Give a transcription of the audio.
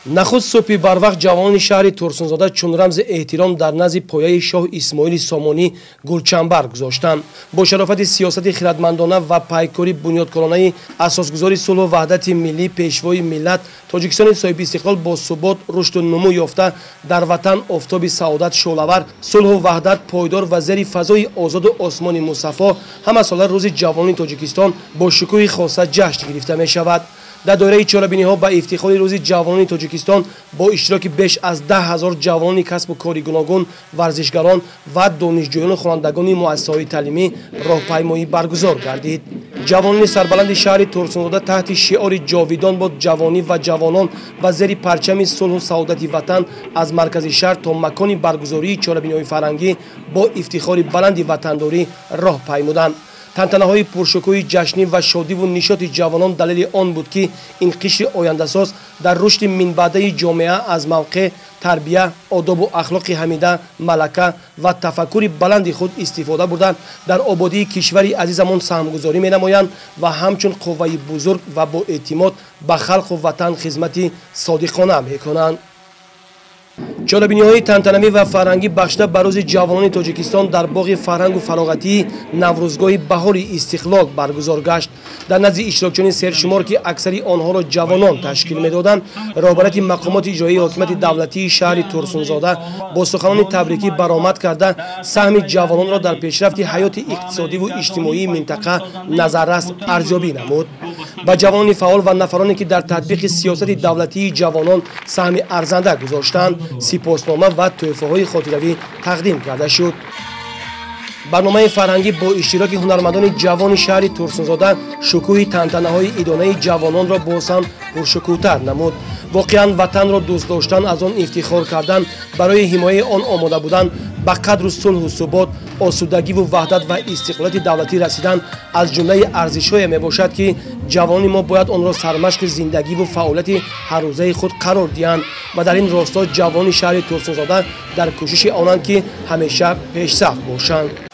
Нахуст субҳи барвақт ҷавонони шаҳри Турсунзода чун рамзи эҳтиром дар назди пояи шоҳ Исмоили Сомонӣ гулчамбар гузоштанд. Бо шарофати сиёсати хиратмандона ва пайкори бунёдкоронаи асосгузори сулҳу ваҳдати миллӣ, пешвои миллат, Тоҷикистони соҳибистиқлол бо субот, рушду нумӯ ёфта, дар ватан офтоби саодат шӯълавар, сулҳу ваҳдат пойдор ва зери фазои озоду осмони мусаффо ҳамасола Рӯзи ҷавонони Тоҷикистон бо шукӯҳи хоса ҷашн гирифта мешавад. Дар доираи чорабиниҳо ба ифтихори Рӯзи ҷавонони Тоҷикистон бо иштироки беш аз 10 000 ҷавонони касбу кори гуногун, варзишгарон ва донишҷӯёну хонандагони муассисаҳои таълимӣ роҳпаймоӣ баргузор гардид. Ҷавонони сарбаланди шаҳри Турсунзода таҳти шиори «Ҷовидон бод ҷавонӣ ва ҷавонон» ва зери парчами сулҳу саодати ватан аз маркази шаҳр то макони баргузории чорабиниҳои фарҳангӣ бо ифтихори баланди ватандорӣ роҳ паймуданд. Тантанаҳои пуршукӯҳи ҷашнӣ ва шодиву нишоти ҷавонон далели он буд, ки ин қишри ояндасоз дар рушди минбаъдаи ҷомеа аз мавқеъ, тарбия, одобу ахлоқи ҳамида, малака ва тафаккури баланди худ истифода бурда, дар ободии кишвари азизамон саҳмгузорӣ менамоянд ва ҳамчун қувваи бузург ва боэътимод ба халқу ватан хизмати содиқона мекунанд. Чорабиниҳои тантанавӣ ва фарҳангӣ бахшида ба Рӯзи ҷавонони Тоҷикистон дар боғи фарҳангу фароғатии Наврӯзгоҳи баҳори истиқлол баргузор гашт. Дар назди иштирокчиёни сершумор, ки аксари онҳоро ҷавонон ташкил медоданд, роҳбарияти мақомоти иҷроии ҳокимияти давлатии шаҳри Турсунзода бо суханони табрикӣ баромад карда, саҳми ҷавононро дар пешрафти ҳаёти иқтисодиву иҷтимоии минтақа назаррас арзёбӣ намуд. Ба ҷавонони фаъол ва нафароне, ки дар татбиқи сиёсати давлатии ҷавонон саҳми арзанда гузоштаанд, сипоснома ва тӯҳфаҳои хотиравӣ тақдим карда шуд. Барномаи фарҳангӣ бо иштироки ҳунармандони ҷавони шаҳри Турсунзода шукӯҳи тантанаҳои идонаи ҷавононро боз ҳам пуршукӯҳтар намуд. Воқеан, ватанро дӯст доштан, аз он ифтихор кардан, барои ҳимояи он омода будан, ба қадру сулҳу субот, осудагиву ваҳдат ва истиқлолияти давлатӣ расидан аз ҷумлаи арзишҳое мебошад, ки ҷавонони мо бояд онро сармашқи зиндагиву фаъолияти ҳаррӯзаи худ қарор диҳанд ва дар ин росто ҷавонони шаҳри Турсунзода дар кӯшиши онанд, ки ҳамеша пешсаф бошанд.